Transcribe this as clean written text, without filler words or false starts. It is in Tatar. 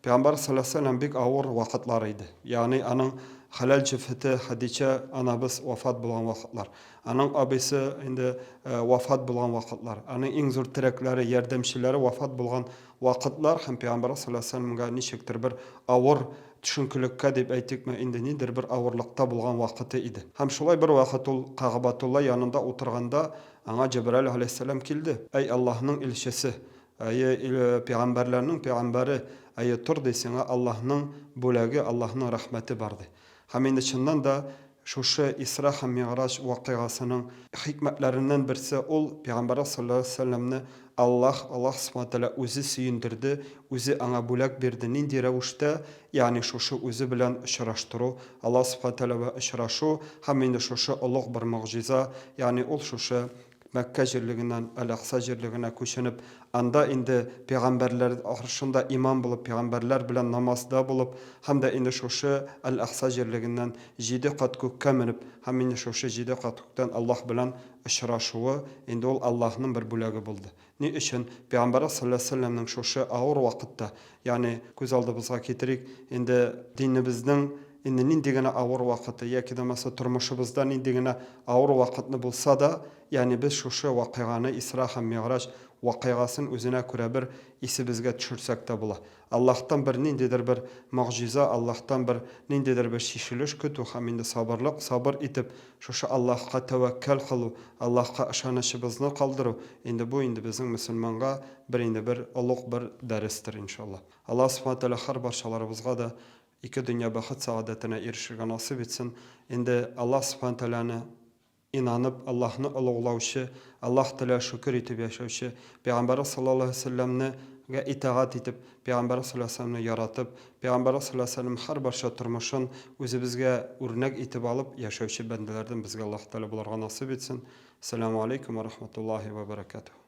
Пәйгамбәр саллаллаһу алейһи ва сәлләм бик авыр вакытлар иде. Ягъни аның хәләл җефете Хәдичә анабыз вафат булган вакытлар. Аның абыйсы инде вафат булган вакытлар. Аның иң зур терәкләре, ярдәмчеләре вафат булган вакытлар һәм Пәйгамбәр саллаллаһу алейһи ва сәлләмгә ничектер бер авыр төшенкелеккә дип әйтикме, инде ниндидер бер авырлыкта булган вакыты иде. Һәм шулай бер вакыт ул Кәгъбәтулла янында утырганда аңа Җәбраил галәйһиссәлам килде. Әй Аллаһның илчесе! Әйе, пәйгамбәрләрнең пәйгамбәре, әйе, тор, ди, сиңа Аллаһның бүләге, Аллаһның рәхмәте бар, ди. Һәм инде чыннан да шушы Исра һәм Мигъраҗ вакыйгасының хикмәтләреннән берсе ул, Пәйгамбәребез салләллаһу галәйһи ва сәлләмне Аллаһ, Аллаһ Субхана ва Тәгалә үзе сөендерде, үзе аңа бүләк бирде. Нинди рәвештә? Ягъни шушы үзе белән очраштыру, Аллаһ Субхана ва Тәгалә белән очрашу һәм инде шушы олуг бер могҗиза, ягъни ул шушы Мәккә җирлегеннән Әл-Әкъса җирлегенә күченеп, анда инде пәйгамбәрләр каршында имам булып, пәйгамбәрләр белән намазда булып һәм дә инде шушы Әл-Әкъса җирлегеннән җиде кат күккә менеп һәм инде шушы җиде кат күктән Аллаһ белән очрашуы, инде ул Аллаһның бер бүләге булды. Ни өчен? Пәйгамбәрбез салләллаһу галәйһи ва сәлләмнең шушы авыр вакытта, ягъни күз алдыбызга китерик, инде динебезнең инде нинди генә авыр вакыты яки дә булмаса тормышыбызда нинди генә авыр вакытны булса да, ягъни без шушы вакыйганы, Исра һәм Мигъраҗ вакыйгасын үзенә күрә бер исебезгә төшерсәк тә була. Аллаһтан бер ниндидер бер могҗиза, Аллаһтан бер ниндидер бер чишелеш көтү һәм инде сабырлык, сабыр итеп, шушы Аллаһка тәвәккәл кылу, Аллаһка ышанычыбызны калдыру, инде бу инде безнең мөселманга бер инде бер олуг бер дәрестер, иншаллаһ. Аллаһ Субхана Тәгалә һәрбарчаларыбызга да ике дөнья бәхет-сәгадәтенә ирешергә насыйп итсен. Инде Аллаһ Субхана Тәгаләне Инанып, Аллаһны олуглаучы, Аллаһ Тәгаләгә шөкер итеп яшәүче, Пәйгамбәребез саллаллаһу галәйһи ва сәлләмне гә итагать итеп, Пәйгамбәребез саллаллаһу галәйһи ва сәлләмне яратып, Пәйгамбәребез саллаллаһу галәйһи ва сәлләм һәрбарча тормышын үзебезгә үрнәк итеп алып яшәүче бәндәләрдән безгә Аллаһ Тәгалә булырга насыйп итсен. Әссәламү галәйкүм вә рахматуллаһи вә бәрәкәтүһ.